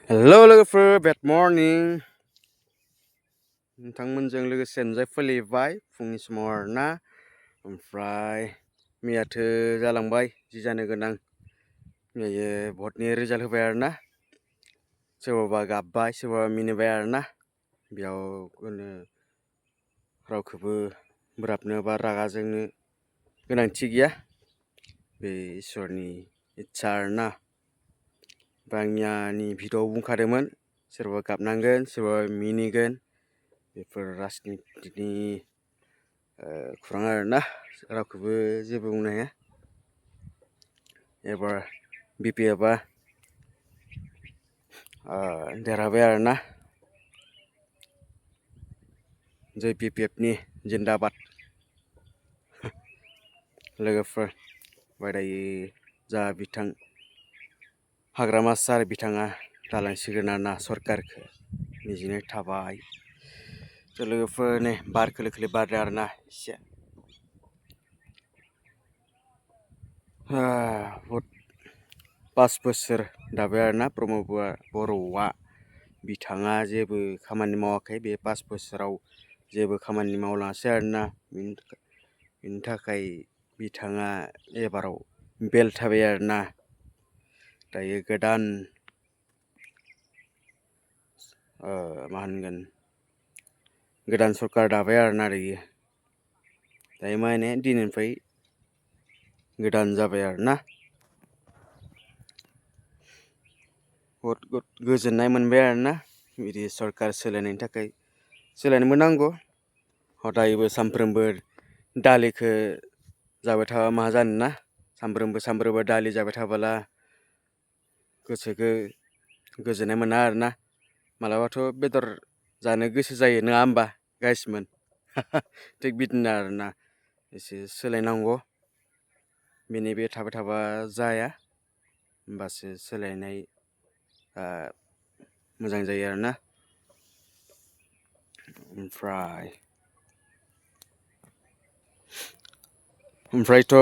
Hello लोगोफोर bad morning नोंथांमोनजों लोगोसे नुजाफैलायबाय फुंनि समाव आरोना ओमफ्राय मैयाथो जालांबाय जि जानो गोनां मैया भटनि रिजाल्ट होबाय आरोना सोरबाबा गाबबाय सोरबाबा मिनिबाय आरोना बेयाव रावखौबो बोराबनो बा रागा जोंनो गोनांथि गैया बे इसोरनि इच्ছা आरोना आंनि भिडिअ'आव बुंखादोंमोन सोरबा गाबनांगोन सोरबा मिनिगोन बेफोर राजनितिनि खुरां आरोना रावखौबो जेबो बुंनो हाया एबार बिपिएफआ देरहाबाय आरोना जय बिपिएफनि जिन्दाबाद लोगोफोर दायो जा बिथां हाग्रामा सार बिथाङा दालांसिगोन आरोना सरकारखौ मिजिंनाय थाबाय लोगोफोर नै बार खोलो खोलो बारदों आरोना एसे 5 बोसोर दाबाय आरोना प्रमद बर'आ बिथाङा जेबो खामानि मावाखै बे 5 बोसोराव जेबो खामानि मावलाङासै आरोना बिनि थाखाय बिथाङा एबाराव बेल थाबाय आरोना दायो गोदान मा होनगोन गोदान सरकार दाबाय आरोना दायो माने दिनैनिफ्राय गोदान जाबाय आरोना बहुद गोजोननाय मोनबाय आरोना बिदि सरकार सोलायनायनि थाखाय सोलायनोबो नांगौ हदायबो सानफ्रोमबो दालिखौ जाबाय थाबा मा जानो ना सानफ्रोमबो दालि जाबाय थाबोला गोसोखौ गोजोननाय मोना आरोना मालाबाथ' बेदर जानो गोसो जायो नङा होमबा गाइसमोन थिग बिदिनो आरोना एसे सोलायनांगौ बेनि बे थाबाय थाबा जाया होमबासो सोलायनाय मोजां जायो आरोना ओमफ्रायथ'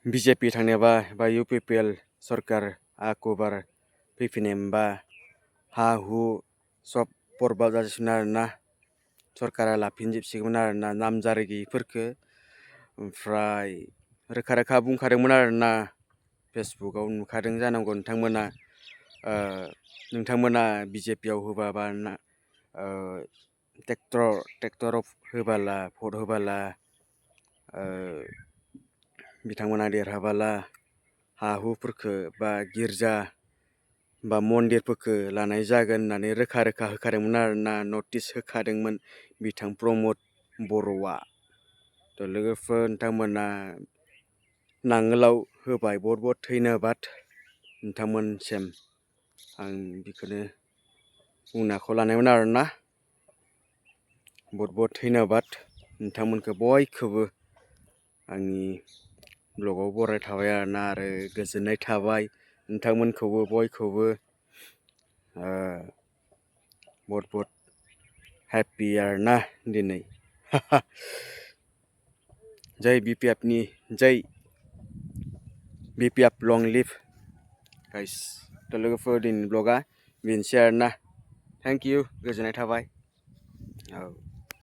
बिजेपि थांनोबा बा इउपिपिएल सरकार आकबार फैफिननाय मोनबा हा हु सब बरबाद जाजोबसिगोन आरोना सरकारा लाफिनजोबसिगौमोन आरोना नामजारि गैयिफोरखौ ओमफ्राय रोखा रोखा बुंखादोंमोन आरोना फेसबुकआव नुखादों जानांगौ नोंथांमोना बिजेपियाव होबाबा ट्रेक्टर होबाला भट होबाला बिथांमोना देरहाबाला हा हुफोरखौ बा गिर्जा बा मन्दिरफोरखौ लानाय जागोन होननानै रोखा रोखा होखादोंमोन आरोना नटिस होखादोंमोन बिथां प्रमद बर'आ लोगोफोर नोंथांमोना नांगोलाव होबाय बहुद धन्यबाद नोंथांमोनसिम आं बेखौनो बुंनो आखायाव लानायमोन आरोना बहुद धन्यबाद नोंथांमोनखौ बयखौबो आंनि ब्लगाव बरायनाय थाबाय आरोना आरो गोजोननाय थाबाय नोंथांमोनखौबो बयखौबो बहुद हेपि आरोना दिनै जय बिपिएफनि जय बिपिएफ लं लिभ गाइस लोगोफोर दिनैनि ब्लगा बेनोसै आरोना थेंक इउ गोजोननाय थाबाय औ